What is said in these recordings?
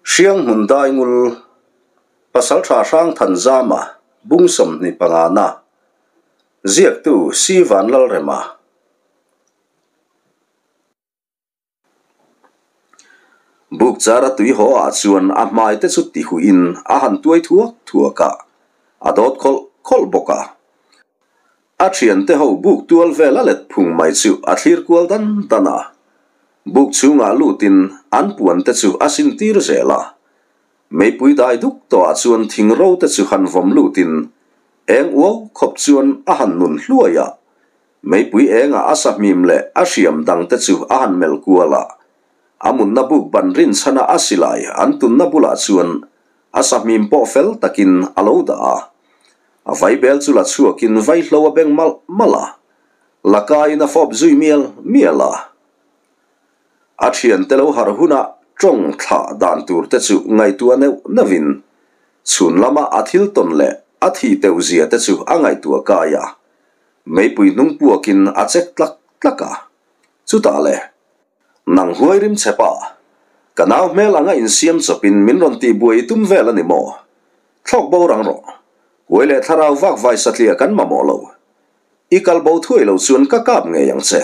Hrianghmun Daingul, Pasaltha Hrangthanzama, Bung 25 na, Ziaktu Si Vanlalrema. Buk chara tui haw ah chuan a hmai te chu ti huh in a han tuai thuak thuak a, a dawt khawlh khawlh bawk a. A thiante ho buk tual vel a let phung mai chu a thlir kual dan dan a. Buk chhungah lutin an puan te chu a sin tir zel a. Meipui dai duk tawhah chuan thing ro te chu han vawm lutin eng uau khawp chuan a han nun hluai a. Meipui engah a sahmim leh a hriam dang te chu a han melh kual a. A munna buk ban rinchhana a silai an tunna bulah chuan a sahmim pawh fel takin a lo dah a. A vaibel chu la chhuakin vaihlo a beng malh malh a, lakaiin a fawp zui mial mial a. A thiante lo harh hunah tawng thlah dan tur te chu ngaihtuah neuh neuhin chhun lama a thil tawn leh a thi teuh zia te chu a ngaihtuah kai a, meipui hnung puakin a chek tlak tlak a. Chutah le, Nang huai rim che pa, ka nau hmel anga insiam chawpin min rawn tih buai i tum vel a ni maw? Thlawk bo rang rawh. Huai leh thlarau vak vai satliah kan mamawh lo. I kal bo thuai lo chuan ka kap ngei ang che.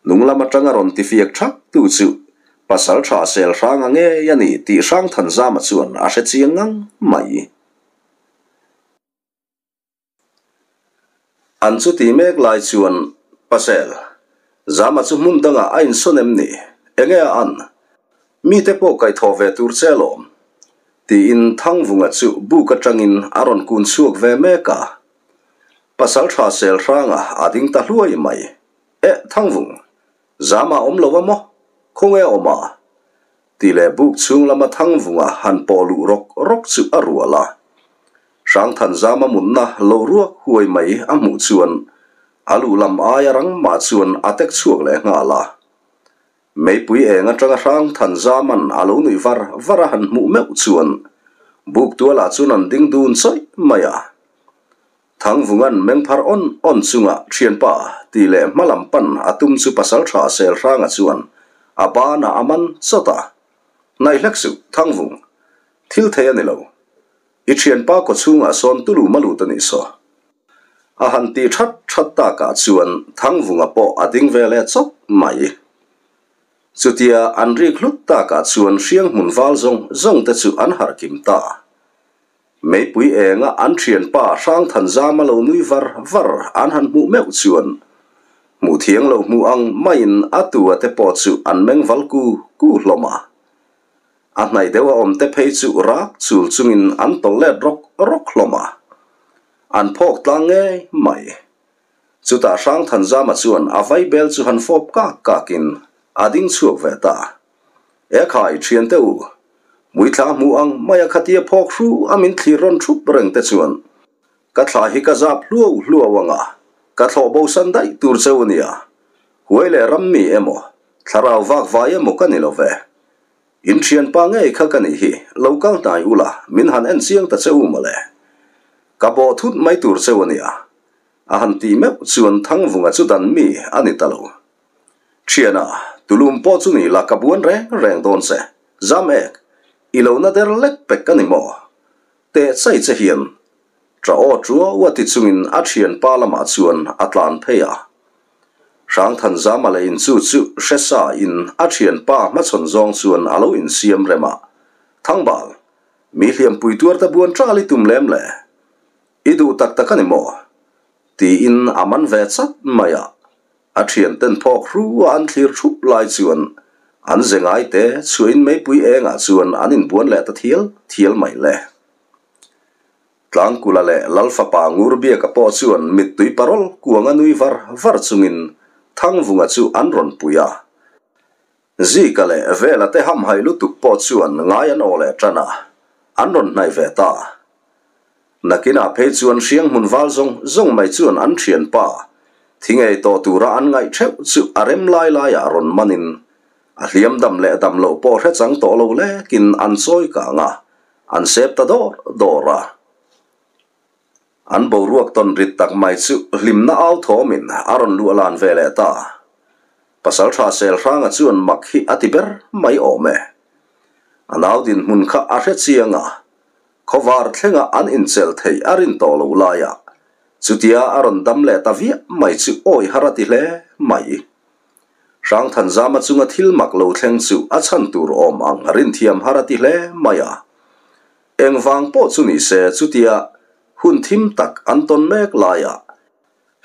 Nung lam atanga rawn tifiak thak tu chu pasal tha sel hrang a ngei a ni tih Hrangthanzama chuan a hre chiang ngang mai. An chuti mek lai chuan Pasel, Zama chu hmun dangah a insawn em ni? Enge a an? Mite pawh kaihthawh ve tur che alawm. Tiin Thangvunga chu buk atangin a rawn kun chhuak ve mek a. Pasal tha sel hranga a ding ta hluai mai. Eh, Thangvung, Zama a awm lo a maw? Khawnge a awm a? Tih leh buk chhung lama Thangvunga han pawh luh rawk rawk chu a rual a. Hrangthanzama munna lo ruak huai mai a hmuh chuan a luh lam aia rang mah chuan a tek chhuak leh nghal a. Meipui eng atanga Hrangthanzaman a lo nuih var var a han hmuh meuh chuan buk tualah chuan an ding dun chawih mai a. Thangvungan mengphar awn awn chunga thianpa tih leh hmalam pan a tum chu pasaltha Selhranga chuan a banah a man chawt a. Hnaih hlek suh, Thangvung. Thil thei a ni lo. I thianpa kaw chhungah sawn tulu ma lut a nih saw. A han ti that that takah chuan Thangvunga pawh a ding ve leh chawp mai. Chutia an rik hlut takah chuan hrianghmun val zawng zawng te chu an harh kim ta. Meipui enga an thianpa Hrangthanzama lo nui var var an han hmuh meuh chuan hmuh thiang lo hmuh ang maiin a tua te pawh chu an meng val ku ku hlawm a. A hnaih deuh a awm te phei chu rak chul chungin an tawlh let rawk rawk hlawm a. An phawk tlang ngei mai. Chutah Hrangthanzama chuan a vaibel chu han fawp kak kakin a ding chhuak ve ta. E khai, thiante u, hmuithla hmuh ang mai a khatia phawk hru a min thlir rawn thup reng te chuan ka thla hi ka zap hluau hluau ang a, ka thlawh bo san daih tur cheu a nia. Huai leh ram mi emaw, thlarau vak vai emaw ka ni lo ve. In thianpa ngei kha ka nih hi, lo kal hnai ula, min han en chiang ta che u mawle. Ka bawh thut mai tur cheu a nia. A han ti meuh chuan Thangvunga chu dan mi a ni ta lo. Thiana, Tulum pawh chu ni la ka buan reng reng dawn che. Zam ek, i lo na der lek pek a ni maw? Teh chai che hian Ṭa aw ṭuau a ti chungin a thianpa lamah chuan a tlan phei a. Hrangthanzama leh inchu chu hre sa in a thianpa hmachhawn zawng chuan a lo insiam rem a. Thangbal, mi hliampui tuar te buan ṭal i tum lem le? I duh tak tak a ni maw? Tiin a man ve chat mai a. A thianten phawk hru a an thlir thup lai chuan an ze ngai te chhuahin meipui engah chuan an inbuan leh ta thial thial mai le. Tlangkula leh Lalfapa Ngurbiaka pawh chuan mittui parol kuanga nui var var chungin Thangvunga chu an rawn pui a. Zika leh Vela te hamhaih lutuk pawh chuan ngai an aw leh tan a, an rawn hnaih ve ta. Nakinah phei chuan hrianghmun val zawng zawng mai chuan an thianpa thi ngei tawh tura an ngaih theuh chu a rem lai laiah rawn manin a hliam dam leh dam loh pawh hre chang tawh lo lekin an chawi kang a, an sep ta dawr dawr a. An boruak tawn rit tak mai chu hlimna au thawmin a rawn luah lan ve leh ta. Pasaltha Selhranga chuan mak hi a ti ber mai awm e. A nau dinhmun kha a hre chiang a, khawvar thlenga an inchelh theih a rin tawh loh laiah chutia a rawn dam leh ta viah mai chu awi har a ti hle mai. Hrangthanzama chunga thil mak lo thleng chu a chhan tur awm ang rin thiam har a ti hle mai a. Engvang pawh chu ni se chutia hun thim tak an tawn mek laiah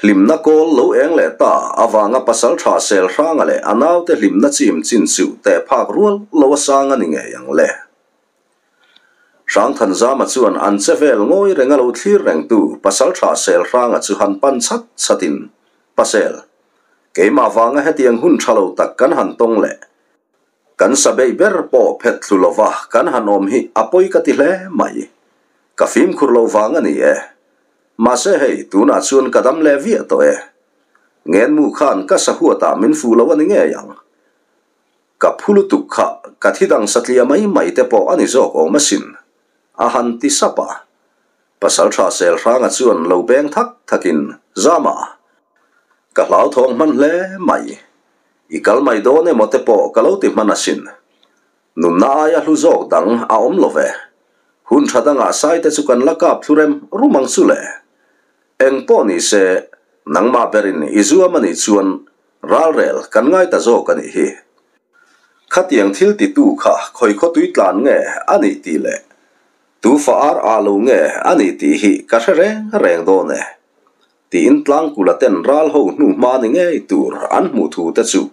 Hlimna kawl lo eng leh ta avanga pasaltha sel hranga leh a naute hlimna chim chin chu teh phak rual lo a sang a ni ngei ang le. Hrangthanzama chuan an che vel ngawi renga lo thlir rengtu pasaltha sel hranga chu han pan chat chatin, Pasel, keimah vanga hetiang hun tha lo tak kan han tawng leh kan sa beih ber pawh phet thlu lova kan han awm hi a pawi ka ti hle mai. Ka fimkhur lo vang a ni e. Mahse hei, tunah chuan ka dam leh viah tawh e. Ngenmu khan ka sahuatah min fuh lo a ni ngei ang. Ka phu lutuk kha ka thi dang satliah mai mai te pawh a ni zawk awm asin, a han ti sap a. Pasaltha Selhranga chuan lo beng thak thakin, Zama, ka hlauthawng hman hle mai. I kal mai dawn emaw te pawh ka lo ti hman asin. Nunna aia hlu zawk dang a awm lo ve. Hun tha dangah saite chu kan la kap thlu rem rum ang chu le. Eng pawh ni se, nangmah berin i zuam a nih chuan ralrel kan ngai ta zawk a nih hi. Khatiang thil titu kha khawi khaw tui tlan nge a nih tih leh tu fa ar ah lo nge a nih tih hi ka hre reng reng dawn e. Tiin tlangkula ten ral ho hnu hma ni ngei tur an hmuh thu te chu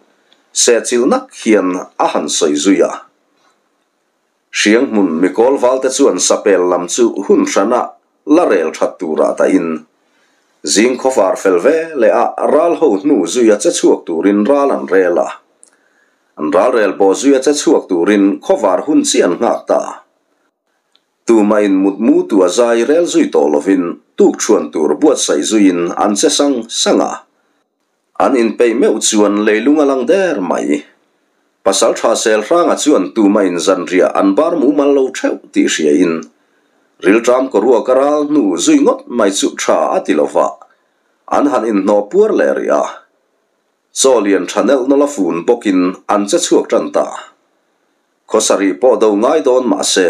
sehchilh nak hian a han sawi zui a. Hriang hmun mikawl val te chuan sapel lam chu hun hrana la rel that turah dahin zing khawvar fel ve leh a ral ho hnu zuia che chhuak turin ral an rel a. An ral rel bawh zuia che chhuak turin khawvar hun chi an nghak ta. Tumah in mutmu tu a zai rel zui tawh lovin tuk chhuan tur buatsaih zuiin an che sang sang a. An inpeih meuh chuan leilung a lang der mai. Pasaltha Selhranga chuan tumah in zanriah an bar mumal lo theuh tih hriain rilṭam kawruak a ral hnu zui ngawt mai chu tha a ti lova, an han inhnawh puar leh rih a. Chaw lian tha nelh nawlh a fun bawkin an che chhuak tan ta. Khawsarih pawh do ngai dawn mah se,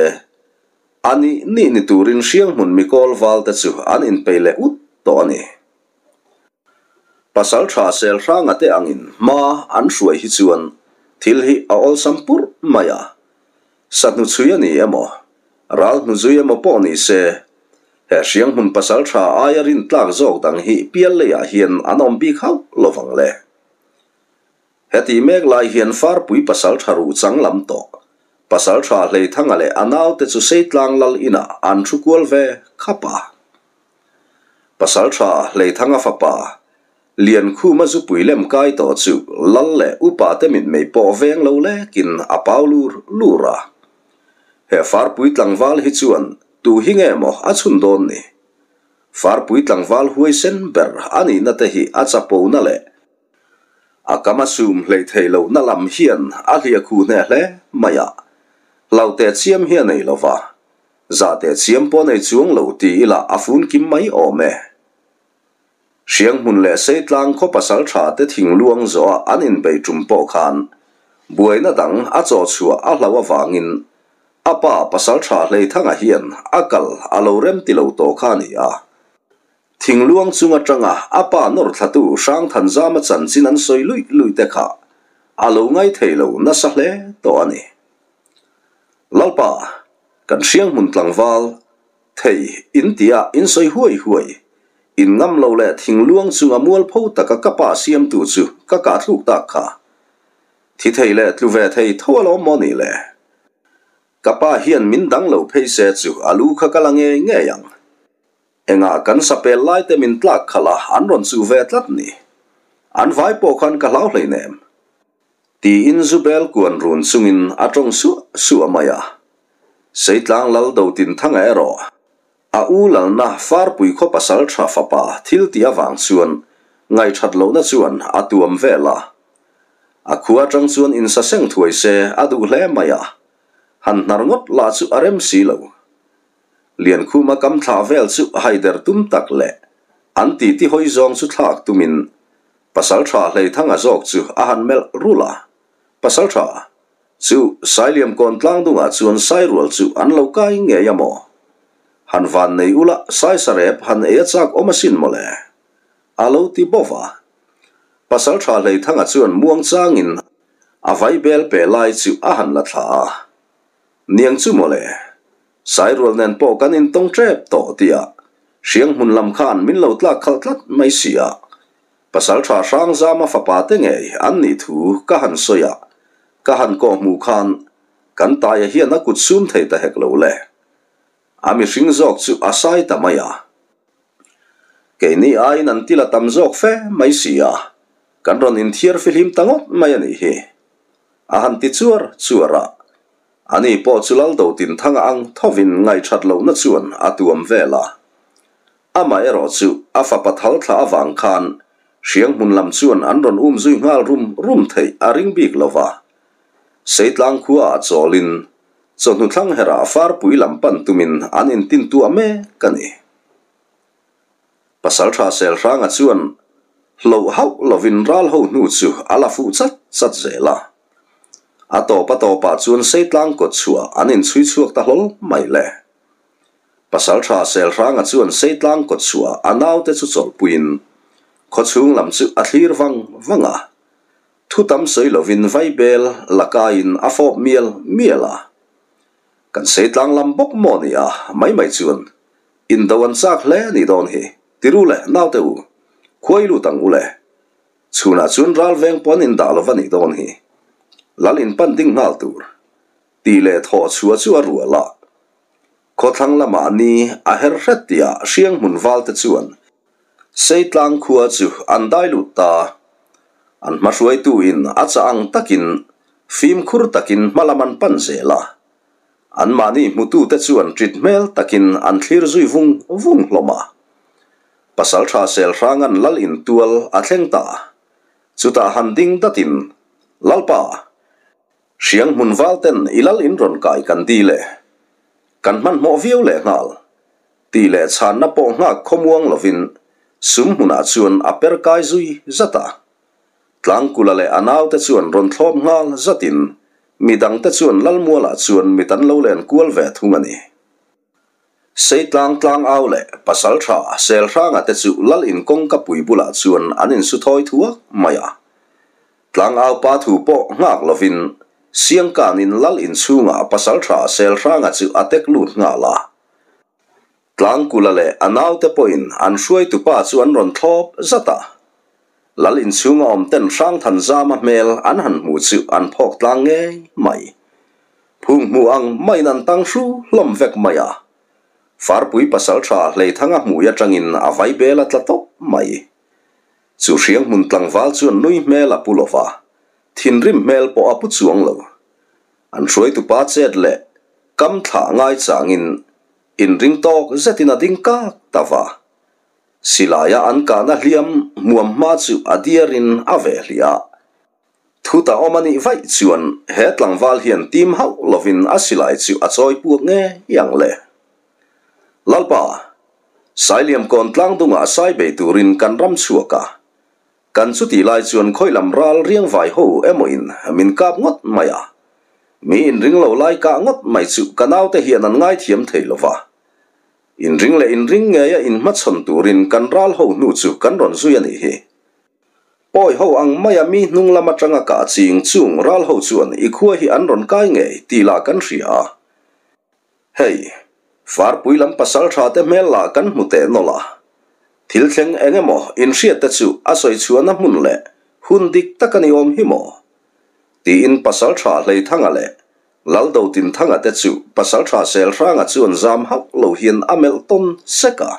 a nih nih ni turin Hrianghmun mikawl val te chu an inpeih leh ut tawh a ni. Pasal tha Selhranga te angin hma an hruai hi chuan thil hi a awlsam purh mai a. Sahnu chhui a ni emaw, ral hnu zui emaw pawh ni se, he Hrianghmun pasal tha aia rintlak zawk dang hi pial leiah hian an awm bik hauh lovang le. Heti mek lai hian Farpui pasal tha ruh chang lam tawh, pasal tha Hleithanga leh a naute chu Seitlang lal inah an thu kual ve khap a. Pasal tha Hleithanga fapa, Liankhuma zupui lem kai tawh chu lal leh upa te mitmei pawh veng lo lekin a pau lur lur a. He Farpui tlangval hi chuan tu hi nge maw a chhun dawn ni? Farpui tlangval huaisen ber a nihna te hi a chapona leh A kam a sum hleih theih lohna lam hian a hliah khuh hneh hle mai a, hlau teh chiam hi a nei lo va, zah teh chiam pawh a nei chuang lo ti ila a fun kim mai awm e. Hrianghmun leh Seitlang khaw pasal tha te thingluang zawha an inbeih tum pawh khan buaina dang a chaw chhuah a hlauh avangin a pa pasal tha Hleithanga hian a kal a lo rem ti lo tawh kha a ni a. Thingluang chung atanga a pa nawr thlatu Hrangthanzama chanchin an sawi luih luih te kha a lo ngai thei lo nasa hle tawh a ni. Lalpa, kan Hrianghmun tlangval, thei in tia in sawi huai huai, in ngam lo leh thingluang chunga mualpho taka ka pa siamtu chu ka kahthluk tak kha. Thi thei leh tlu ve thei tho alawm maw ni le? Ka pa hian min dang lo phei se chu a lu kha ka la ngei ngei ang. Engah kan sapel lai te min tlak khalh a, an rawn chuh ve tlat ni. An vai pawh khan ka hlau hleinem. Tiin Zubel kuan run chungin a tawng suah suah mai a. Seitlang lal do tin thanga erawh a u lalna Farpui khaw pasal tha fapa thil tih avang chuan ngaihṭhat lohna chuan a tuam vel a. A khua aṭang chuan insaseng thuai se a duh hle mai a, han hnar ngawt lah chu a rem si lo. Liankhuma kam thlah vel chu haider tum tak leh an titi hawi zawng chu thlak tumin Pasaltha Hleithanga zawk chu a han melh rulh a, Pasaltha, Chu Sailiam kawn tlang dungah chuan Sairual chu an lo kai ngei a maw? Han van nei ula Saisarep han ei a chak awm asin mawle. A lo ti bawk a. Pasaltha Hleithanga chuan muang changin a vaibel pe lai chu a han la thla a. Niang chu mawle. Sairual nen pawh kan intawng tep tawh tia Hrianghmun lam khan min lo tlak khalh tlat mai si a. Pasalṭha Hrangzama fapa te ngei an nih thu ka han sawi a, ka han kawh hmuh khan kan taia hian a kut sum thei ta hek lo le. A mihring zawk chu a sai ta mai a. Keini aiin an til a tam zawk fe mai si a, kan rawn inthiar fihlim ta ngawt mai a nih hi. A han ti chuar chuar a, ani pawh chu Laldo Tinthanga ang thovin ngaihṭhat lohna chuan a tuam vel a. Amaherawh chu a fapa thal thla avang khan Hrianghmun lam chuan an rawn um zui nghal rum rum theih a ring bik lo va. Seitlang khua ah chawlin chawhnu thlang herah farpui lam pan tumin an intin tuah mek a ni. Pasaltha Selhranga chuan hloh hauh lovin ral ho hnu chu a la fuh chat chat zel a. A tawp a tawpah chuan Seitlang kawt chhuah an inchhui chhuak ta hlawl mai le. Pasalṭha Selhranga chuan Seitlang kawtchhuah a naute chu chawlhpuiin khawchhung lam chu a thlir vang vang a. Thu tam sawi lovin vaibel la kaiin a fawp mial mial a. Kan Seitlang lam bawk maw ni a mai mai chuan indo an chak hle ni dawn hi tiru le naute u, khuai lut ang u le. Chhunah chuan ral veng pawh an indah lova nih dawn hi. Lal inpan ding nghal tur. Tih leh thawh chhuah chu a rual a. Khawthlang lamah ni a her hret tihah Hrianghmun valte chuan Seitlang khua chu an dai lut ta. An hmahruaituin a chah ang takin fimkhur takin hma lam an pan zel a. Anmahni hmutute chuan ṭit hmel takin an thlir zui vung vung hlawm a. Pasalṭha Selhranga'n lal intual a thleng ta. Chutah han ding datin, Lalpa! Hriang hmun val ten i lal in rawn kai kan dil e. Kan hmanhmawh viau leh nghal. Tih leh chhanna pawh nghak khawmuang lovin sum hmunah chuan a per kai zui zat a. Tlangkula leh a naute chuan rawn thlawp nghal zatin midangte chuan Lalmualah chuan mit an lo len kual ve thung a ni. Seitlang tlang au leh Pasalṭha Selhranga te chu Lal in kawngka pui bulah chuan an insu thawi thuak mai a. Tlang au pa thu pawh nghak lovin Siangkanin Lal in chhungah Pasalṭha Selhranga chu a tek lut nghal a. Tlangkula leh a naute pawhin an hruaitupa chu an rawn thlawp zat a. Lal in chhunga awm ten Hrangthanzama hmel an han hmu chu an phawk tlang ngei mai. Phung hmu ang maiin an tang hru hlawm vek mai a. Farpui pasaltha Hleithanga hmui atangin a vaibel a tla tawp mai. Chu hrianghmun tlangval chuan nui hmel a pu lova, thinrim hmel pawh a pu chuang lo. An hruaitupa chet leh kam thlah ngai changin inring tawk zetin a ding kak ta va. Silaia an kahna hliam hmuam hma chu a diarin a ve hliah. Thuta awm a nih vaih chuan he tlangval hian tim hauh lovin a silai chu a chawi puak ngei ang le. Lalpa, Sailiam kawn tlang dungah sai bei turin kan ram chhuak a, kan chuti lai chuan khawi lam ral riang vai ho emaw in min kap ngawt mai a, mi inring lo lai kah ngawt mai chu ka naute hian an ngaithiam thei lo va. Inring leh inring ngeia inhmachhawn turin kan ral ho hnu chu kan rawn zui a nih hi. Pawi ho ang maia mi hnung lam atanga kah ching chung ral ho chuan i khua hi an rawn kai ngei tih lah kan hria a. Hei, Farpui lam pasal tha te hmel lah kan hmu teh nawlh a. Thil thleng eng emaw inhriat te chu a sawi chhuahna hmun leh hun dik tak a ni awm hi maw? Tiin pasal tha Hleithanga leh Laldotinthanga te chu pasal tha Selhranga chuan zam hauh lo hian a melh tawn sek a.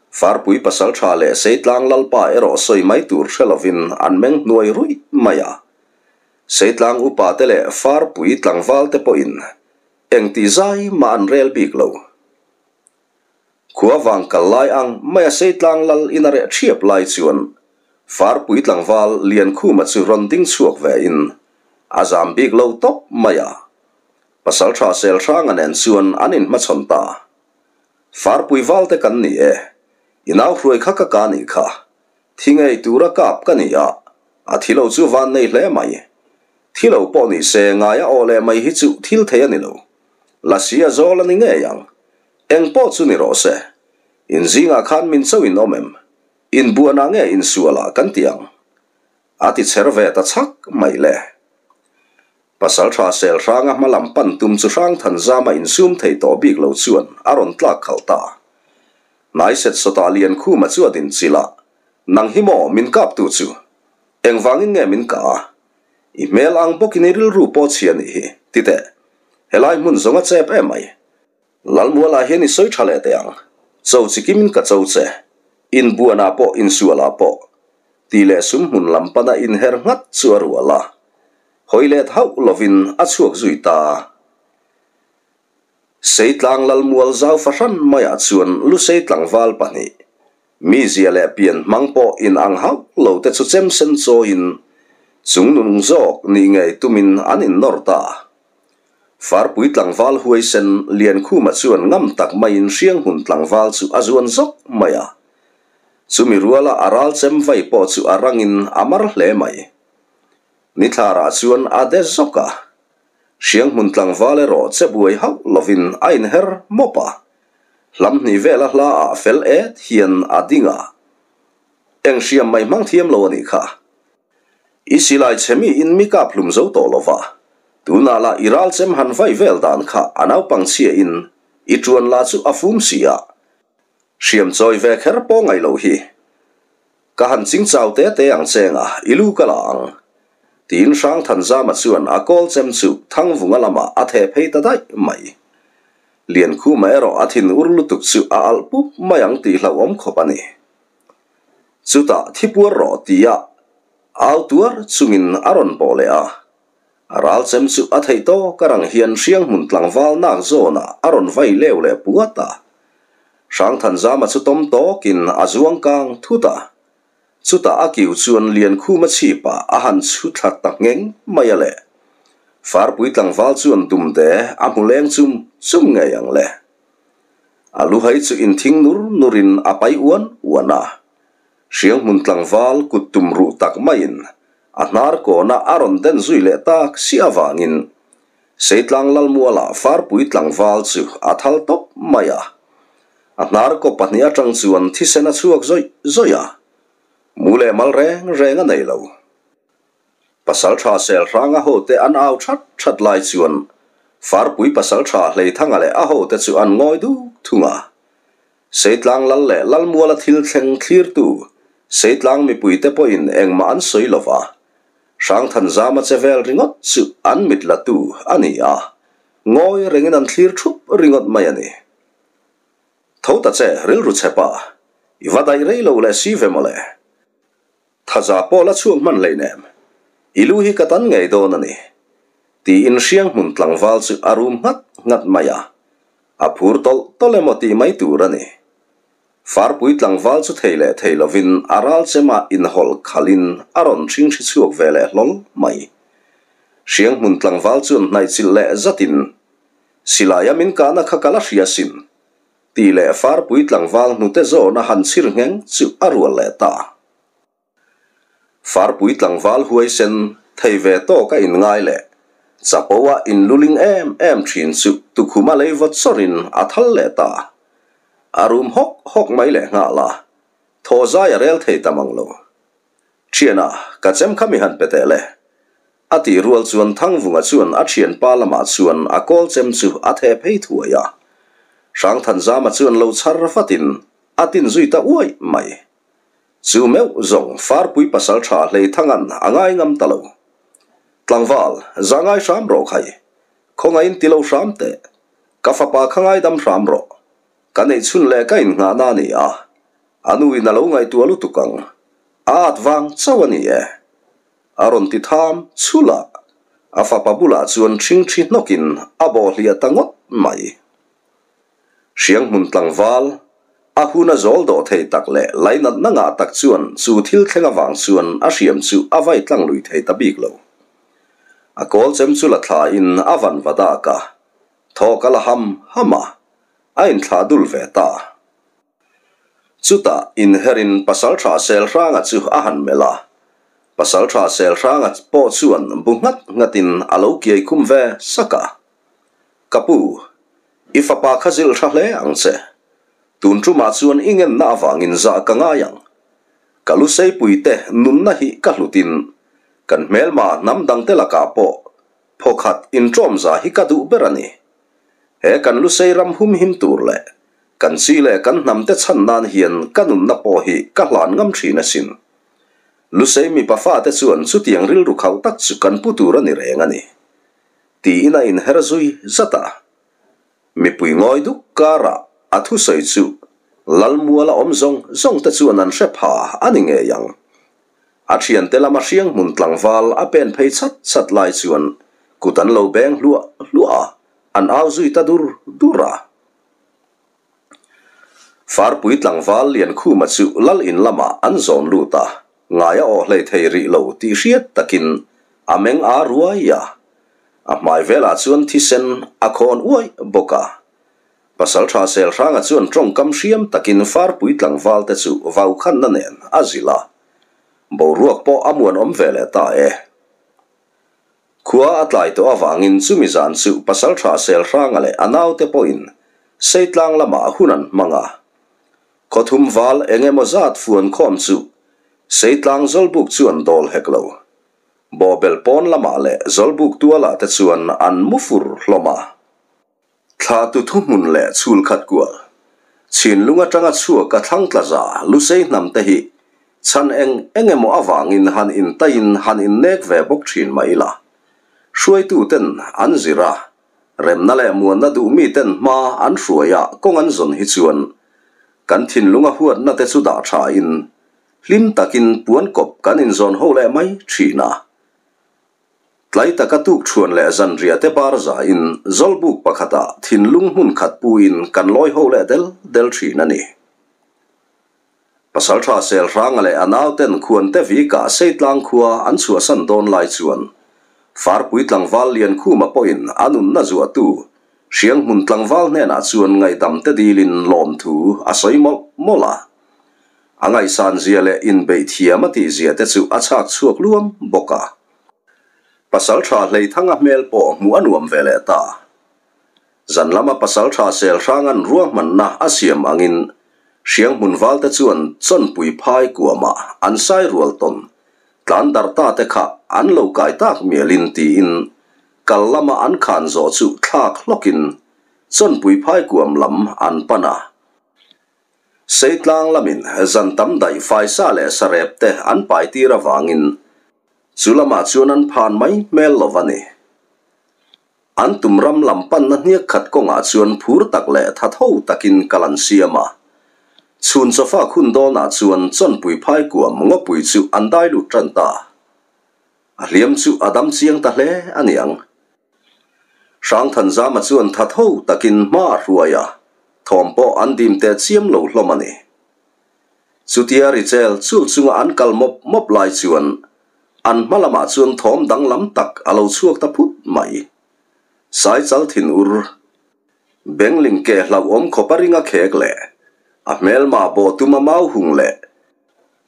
Farpui pasalṭha leh Seitlang lalpa erawh sawi mai tur hre lovin an meng hnuai ruih mai a. Seitlang upate leh Farpui tlangvalte pawhin engti zai mah an rel bik lo. Khua vang kal lai ang maia Seitlang lal in a reh ṭhiap lai chuan Farpui tlangval Liankhuma chu rawn ding chhuak vein a zam bik lo tawp mai a. Pasalṭha Selhranga nen chuan an inhmachhawn ta. Farpui valte kan ni e. I nau hruai kha ka ka nih kha. Thi ngei tura kap ka ni a, a thi lo chu van nei hle mai. Thi lo pawh ni se ngaia aw leh mai hi chu thil thei a ni lo. Lasi a zawl a ni ngei ang. Eng pawh chu ni rawh se. In zingah khan min cho in awm em? Inbuanah nge insualah kan ti ang? A ti cher ve ta chhak mai le. Pasalṭha Selhranga hma lam pan tum chu Hrangthanzama insum thei tawh bik lo chuan a rawn tlak khalh ta. Hnai set sawtah Liankhuma chu a din chilh a, Nang hi maw min kaptu chu? Engvangin nge min kah a? I hmel ang bawkin i rilru pawh chhia nih hi, ti teh. Helai hmun zawng a chep em mai. Lalmualah hian i sawi tha leh teh ang. Cho chi kimin ka cho che. Inbuanah pawh insualah pawh. Tih leh sum hmun lam pana inher nghat chu a rual a. Hawi let hauh lovin a chhuak zui ta. Seitlang Lalmual zau fahran maiah chuan Lusei tlangval pahnih, mizia leh pian hmang pawh inang hauh lo te chu chemsen chawiin chung nung zawk nih ngei tumin an innawr ta. Farpui tlangval huaisen Liankhuma chuan ngam tak maiin Hrianghmun tlangval chu a zuan zawk mai a. Chumi ruala a ral chem vai pawh chu a rangin a mar hle mai. Nithlarah chuan a de zawk a. Hrianghmun tlangval erawh che buai hauh lovin a inher mawp a. Hlam hnih vela hla ah fel et hian a ding a. Eng hriam mai hmang thiam lo a nih kha. I silai chhe mi in mi kap hlum zo tawh lo va, tunah lah i ral chem han vai vel dan kha a naupang chhia in i tuan lah chu a fum si a, hriam chawi ve kher pawh ngaih loh hi. Ka han ching chau te te ang cheng a, i lu ka la ang. Tiin Hrangthanzama chuan a kawl chem chu Thangvunga lamah a theh phei ta daih mai. Liankhuma erawh a thin ur lutuk chu a alh pup mai ang tih hlauhawm khawp a ni. Chutah thi puar rawh tia au tuar chungin a rawn bawh leh a. A ral chem chu a theih tawk a rang hian Hrianghmun tlangval nak zawnah a rawn vai leu leh puat a. Hrangthanzama chu tawm tawkin a zuang kang thut a. Chutah a kiu chuan Liankhuma chhipah a han chhu thla ta ngheng mai a le. Farpui tlangval chuan dumde a hmu leng chum chum ngei ang le. A luhai chu inthing nur nurin a pai uan uan a. Hrianghmun tlangval kut tum ruh tak maiin a hnar kawna a rawn den zui leh tak si avangin Seitlang Lalmuala farpui tlangval chu a thal tawp mai a. A hnar kaw pahnih atang chuan thisen a chhuak zawih zawih a, mu leh mal reng reng a nei lo. Pasalṭha Selhranga hote an au that that lai chuan Farpui pasalṭha Hleithanga leh a hote chu an ngawi duk thung a. Seitlang lal leh Lalmuala thil thleng thlirtu Seitlang mipuite pawhin engmah an sawi lo va, Hrangthanzama che vel ringawt chu an mit latu a ni a, ngawi rengin an thlir thup ringawt mai a ni. Tho ta che, rilru chhepa, i va daih rei lo leh si ve mawle. Thaza pawh la chhuak hman hlei nem. I lu hi ka tan ngei dawn a ni. Tiin Hrianghmun tlangval chu a rum nghat nghat mai a. A phur tawlh tawlh emaw tih mai tur a ni. Farpui tlangval chu thei leh thei lovin a ral chema inhawlh khalhin a rawn hringhri chhuak ve leh hlawl mai. Hrianghmun tlangval chuan hnaihchilh leh zatin, Silaia min kahna kha ka la hria sin. Tih leh farpui tlangval hnute zawna han chhir ngheng chu a rual leh ta. Farpui tlangval huaisen thei ve tawk a inngai leh chapo a inluling em em thin chu tukhuma lei vawt sawrin a thal leh ta. A rum hawk hawk mai leh nghal a, thaw zai a rel thei ta mang lo. Thiana, ka chem kha mi han pe teh le. A tih rual chuan Thangvunga chuan a thianpa lamah chuan a kawl chem chu a theh phei thuai a. Hrangthanzama chuan lo chhar vatin a tin zui ta uaih mai. Chu meuh zawng Farpui pasaltha Hleithangan a ngai ngam ta lo. Tlangval, za ngai hram rawh khai. Khawngaihin ti lo hram teh. Ka fapa kha ngaidam hram rawh. Ka neih chhun leh ka innghahna a ni a. A nuin a lo ngaihtuah lutuk ang. A at vang chauh a ni e. A rawn ti tham chhulh a, a fapa bulah chuan ṭhingṭhi hnawkin a bawhhliah ta ngawt mai. Hrianghmun tlangval, a hun a zawl dawh thei tak leh lainatna ngah tak chuan chu thil thleng avang chuan a hriam chu a vai tlang lui thei ta bik lo. A kawl chem chu la thlain a van va dak a, thawk a la ham ham a, a inthlah dul ve ta. Chutah inherin Pasalṭha Selhranga chu a han melh a. Pasalṭha Selhranga pawh chuan bu nghat nghatin a lo kiai khum ve sak a. Ka pu, i fapa kha zilh hra hle ang che. Tun ṭumah chuan i ngenna avangin zah ka ngai ang. Ka luseipuite nunna hi ka hlutin kan hmelma hnam dangte lakah pawh phawkhat inṭawmza hi ka duh ber a ni. He kan lusei ram humhim tur leh kan chi leh kan hnamte chhan nan hian ka nunna pawh hi ka hlan ngam ṭhin asin. Lusei mipa fate chuan chutiang rilru khauh tak chu kan pu tur a ni reng a ni. Tiin a inher zui zat a. Mipui ngawi duk karah a thusawi chu Lalmuala awm zawng zawng te chuan an hre pha a ni ngei ang. A thiante lama hriang hmun tlangval a pen phei chat chat lai chuan kut an lo beng hluah hluah a, an au zui ta dur dur a. Farpui tlangval Liankhuma chu lal in lamah an zawn lut a, ngai a awh hlei thei rih lo tih hriat takin a meng a ruai a. A hmai velah chuan thisen a khawn uaih bawk a. Pasalṭha Selhranga chuan ṭawngkam hriam takin Farpui tlangval te chu vaukhanna nen a zilh a. Boruak pawh a muanawm ve leh ta e. Khua a tlai tawh avangin chumi zan chu Pasalṭha Selhranga leh a naute pawhin Seitlang lamah hun an hmang a. Khawthum val eng emaw zat fuan khawm chu Seitlang Zawlbuk chu an dawl hek lo. Bawhbel pawn lamah leh Zawlbuk tualah te chuan an mu fur hlawm a. Thlahtu thuhmun leh chhul khat kual, chhinlung atanga chhuak a thlang tla za Lusei hnam te hi chhan eng eng emaw avangin han intaiin han innek ve bawk thin mah ila. Hruaitu ten an zir a, remna leh muanna duh mi ten hma an hruai a kawng an zawn hi chuan kan thinlunga huatna te chu dah tha in hlim takin puan kawp kan inzawn ho leh mai thin a. Tlai taka tukṭhuan leh zanriah te bar zain Zawlbuk pakhatah thinlung hmun khat puin kan lawi ho leh del del ṭhin a ni. Pasalṭha Selhranga leh a nauten Khuante Vika Seitlang khua an chhuahsan dawn lai chuan Farpui tlangval Liankhuma pawhin a nunna zuahtu Hrianghmun tlangval hnenah chuan ngaihdam te dilin lawmthu a sawi mawlh mawlh a. A ngaihsan zia leh inbeih thiam a tih zia te chu a chhak chhuak luam bawk a. Pasalṭha Hleithanga hmel pawh hmuh a nuam ve leh ta. Zan lama pasalṭha Selhranga'n ruahmanna a siam angin Hrianghmun valte chuan chawnpui phai kuamah an sai rual tawn tlan darh ta te kha an lo kai tak mialin tiin kal lama an khan zawh chu thlak hlawkin chawnpui phai kuam lam an pan a. Seitlang lamin zan tam daih faisa leh sarep te an pai tir avangin chu lamah chuan an phan mai hmel lo a ni. An tum ram lam panna hniak khat kawngah chuan phur tak leh tha tho takin kal an siam a. Chhun chawfak hun dawnah chuan chawnpui phai kuam ngawpui chu an dai lut tan ta. A hliam chu a dam chiang ta hle a niang. Hrangthanzama chuan tha tho takin hma a hruai a, thawm pawh an dim teh chiam lo hlawm a ni. Chutia Richel chul chunga an kal mawp mawp lai chuan an hma lamah chuan thawm danglam tak a lo chhuak ta phut mai. Saichal thin ur, Bengling ke hlauhawm khawp a ring a khek leh a hmelma bawh tuma mau hung leh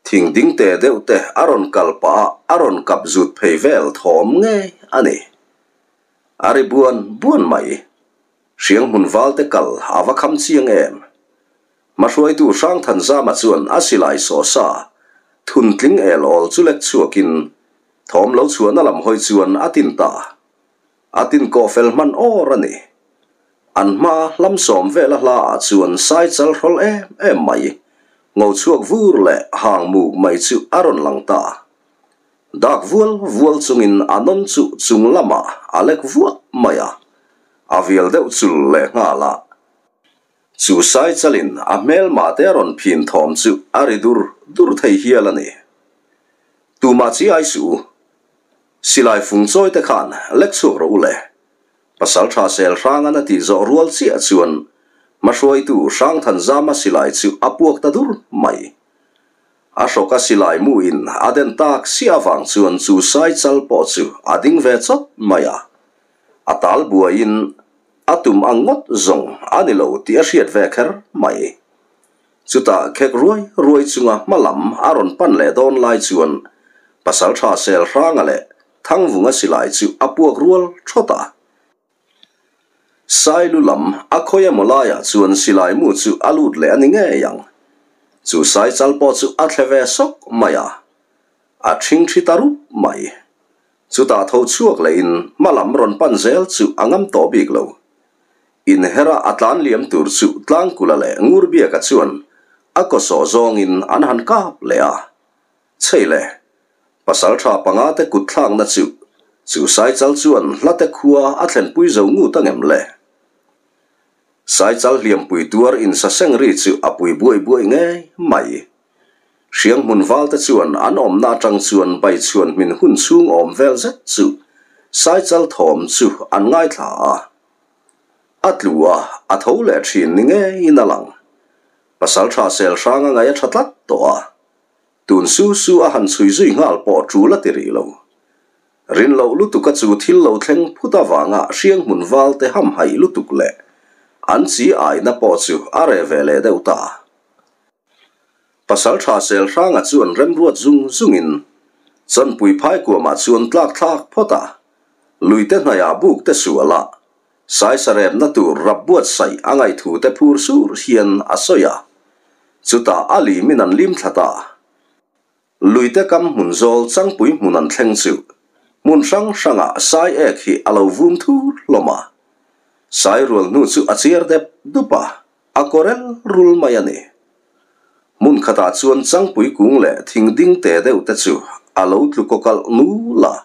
Thing ding te deuh te a rawn kal pah a, a rawn kap zut phei vel thawm ngei a ni. A ri buan buan mai. Hriang hmun val te kal a va kham chiang em. Hmahruaitu Hrangthanzama chuan a silai saw sa thun tling el awl chu lek chhuakin thawm lo chhuahna lam hawi chuan a tin ta. A tin kawh fel hman awr a ni. An hma hlamsawm vela hla ah chuan sai chal hrawl em em mai, ngo chhuak vur leh hang muk mai chu a rawn lang ta. Dak vual vual chungin a nawn chu chung lamah a lek vuah mai a, a vial deuh chul leh nghal a. Chu sai chalin a hmelma te a rawn phin thawm chu a ri dur dur thei hial a ni. Tumah chi ai suh u. Silai fung chawi te khan lek chhuak rawh u le. Pasalṭha sel hrangan a tih zawh rual chiah chuan hmahruaitu Hrangthanzama silai chu a puak ta dur mai. A hrawka silai mu in a den tak siah avang chuan chu sai chal pawh chu a ding ve chawt mai a. A tal buaiin a tum ang ngawt zawng a ni lo tih a hriat ve kher mai. Chutah khek ruai ruai chunga hma lam a rawn pan leh dawn lai chuan Pasalṭha Selhranga leh Thangvunga silai chu a puak rual thawt a. Sailu lam a khawi emaw laiah chuan silai mu chu a lut leh a ni ngei ang. Chu saichal pawh chu a thle ve sawk mai a, a ṭhingṭhi ta rup mai. Chutah tho chhuak lehin hma lam rawn pan zel chu a ngam tawh bik lo. Inhera a tlan liam tur chu Tlangkula leh Ngurbiaka chuan a kaw sawh zawngin an han kap leh a. Chhei le, pasal tha panga te kut thlakna chu chu Saichal chuan hlate khua a thlenpui zo ngut angem le? Saichal hliampui tuar insaseng ri chu a pui buai buai ngei mai. Hrianghmun valte chuan an awmna atang chuan baichhuan hmin hun chhung awm vel zet chu Saichal thawm chu an ngaithla a. A tlu a, a tho leh thin ni ngeiin a lang. Pasaltha Selhranga ngaih a tha tlat tawh a. Tun su su a han chhui zui nghal pawh tul a ti rih lo. Rin loh lutuk a chu thil lo thleng phut avanga Hrianghmun valte hamhaih lutuk leh an chi aina pawh chu a reh ve leh deuh ta. Pasaltha Selhranga chuan remruat zung zungin Chawnpui phaikuamah chuan tlak thlak phawt a, luite hnaiah buk te sual a, Saisarepna tur rap buatsaih a ngaihthu te phur sur hian a sawi a, chutah a limin an lim thla ta. Luite kam hmun zawl changpui hmun an thleng chu hmun hrang hrangah sai ek hi a lo vum thur hlawm a. Sai rual hnu chu a chiar dep dup a, a kawrel rul mai a ni. Hmun khatah chuan changpui kung leh thing ding te deuh te chu a lo tlu kawkalh nul a.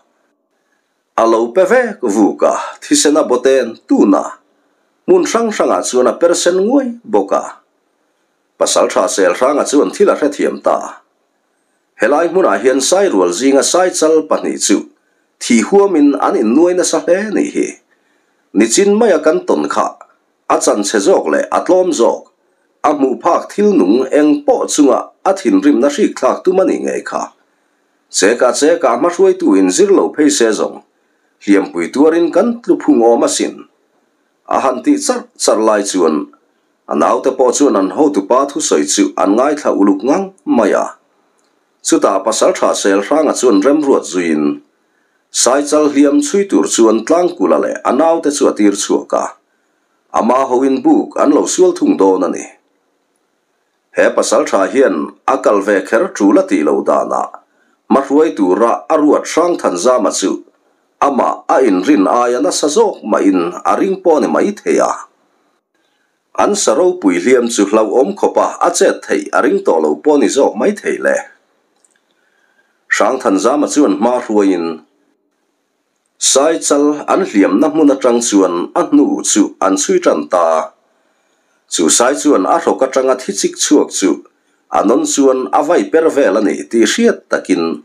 A lo pe vek vuk a, thisen a bawten tun a, hmun hrang hrangah chuan a persen nguai bawk a. Pasaltha Selhranga chuan thil a hrethiam ta. Helai hmunah hian Sairual zinga Saichal pahnih chu thi huamin an innuai nasa hle nih hi. Nichin maia kan tawn kha a chanchhe zawk leh a tlawm zawk, a hmuh phak thil nung eng pawh chunga a thinrimna hrikthlak tum a nih ngei kha. Cheka cheka hmahruaitu in zir lo phei se zawng, hliampui tuarin kan tlu phung awm asin. A han tih charh charh lai chuan a naute pawh chuan an hotupa thusawi chu an ngaithla uluk ngang mai a. Chutah Pasaltha Selhranga chuan remruat zuiin Saichal hliam chhui tur chuan Tlangkula leh a naute chu a tir chhuak a, ama hoin buk an lo sual thung dawn a ni. He pasaltha hian a kal ve kher tul a tih loh danah hmahruai tura a ruat hrang Thanzama chu amah a inrin aia nasa zawk mahin a ring pawh a ni mai thei a. An sa ropui hliam chu hlauhawm khawpa a chet theih a ring tawh lo pawh a ni zawk mai thei le. Hrang Thanzama chuan hma hruaiin Saichal an hliamna hmun atang chuan a hnu chu an chhui tan ta. Chu sai chuan a hrawk atanga thi chik chhuak chu a nawn chuan a vai per vel a ni tih hriat takin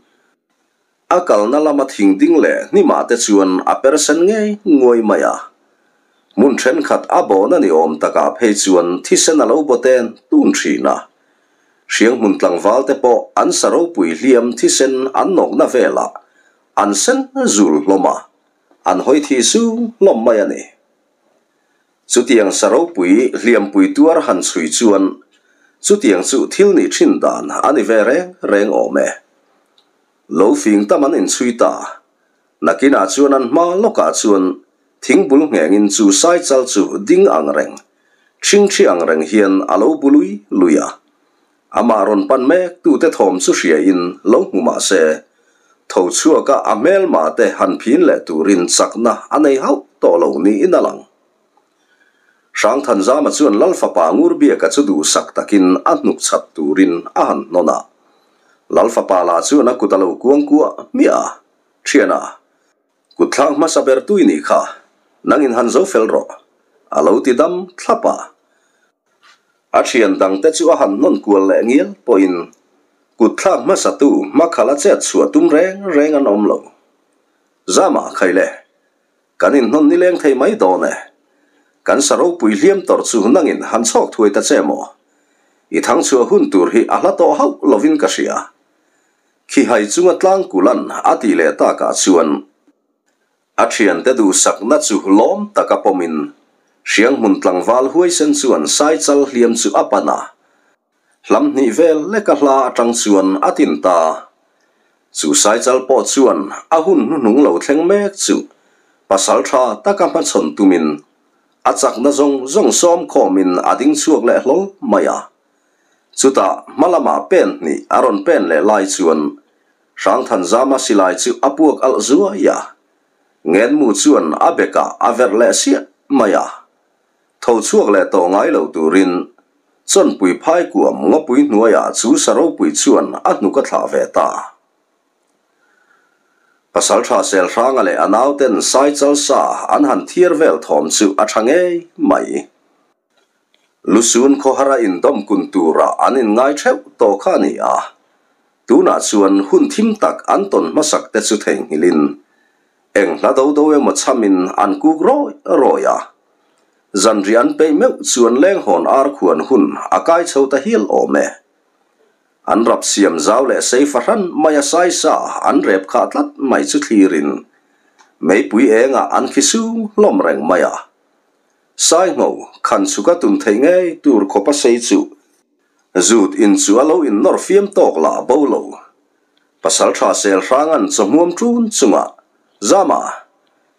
a kalna lama thing ding leh hnimah te chuan a per sen ngei nguai mai a. Hmun thenkhat a bawhna ni awm takah phei chuan thisen a lo baw ten tun thin a. Hrianghmun tlangval te pawh an sa ropui hliam thisen an nawkna velah An sen zul hlawm a, an hawi thi su hlawm mai a ni. Chutiang sa ropui hliampui tuar han chhui chuan chutiang chu thil nih thin dan a ni ve reng reng awm e. Lo fing tam an inchhui ta. Nakinah chuan an hma lawkah chuan thingbul nghengin chu saichal chu ding ang reng, ṭhingṭhi ang reng hian a lo bu lui lui a. Amah rawn pan mek tute thawm chu hriain lo hmu mah se, tho chhuaka a hmelma te han phin leh turin chakna a nei hauh tawh lo niin a lang. Hrangthanzama chuan Lalfapa Ngurbiaka chu duhsak takin a hnuk chhat turin a han hnawn a. Lalfapa lah chuan a kut a lo kuang kuah hmiah a, Thiana, kut thlak hmasa ber tui nih kha, nangin han zo fel rawh, a lo ti dam thlap a. A thian dangte chu a han hnawn kual leh ngial pawhin kut thlak hmasatu hmakhala chet chhuah tum reng reng an awm lo. Zama khai le, kan inhnawn nileng thei mai dawn e. Kan sa ropui hliam tawrh chu nangin han chhawk thuai ta che maw? I thang chhuah hun tur hi a hla tawh hauh lovin ka hria. Khihai chunga tlangkulan a tih leh takah chuan A thiante duhsakna chu lawm taka pawmin Hrianghmun tlangval huaisen chuan Saichal hliam chu a pan a, hlam hnih vel leka hla atang chuan a tin ta. Chu Saichal pawh chuan a hun hnuhnung lo thleng mek chu pasal tha taka hmachhawn tumin a chakna zawng zawng sawm khawmin a ding chhuak leh hlawl mai a. Chutah hma lamah pen hnih a rawn pen leh lai chuan Hrangthanzama silai chu a puak alh zuai a. Ngenmu chuan a bekah a verh leh siah mai a. Tho chhuak leh tawh ngai lo turin Chawnpui phaikuam ngawpui hnuaiah chu saropui chuan a hnuk a thlah ve ta. Pasalṭha Selhranga leh a nauten Saichal sa an han thiar vel thawm chu a ṭha ngei mai. Lusun khawhara indawm kun tura an inngai ṭheuh tawh kha a ni a, tunah chuan hun thim tak an tawn hmasak te chu theihnghilhin Eng hla do do emaw chhamin an kuk rawi rawi a. Zanriah an peih meuh chuan lenghawn ar khuan hun a kai chho ta hial awm e. An rap siam zau leh sei fahran mai a saisa an rep khah tlat mai chu thlirin meipui engah an khi sung hlawm reng mai a. Saingho khan chhuka tun theih ngei tur khawp a sei chu zut in chu a lo innawr fiam tawk lah bo lo. Pasalṭha sel hranga'n chawhmuam ṭun chungah, Zama,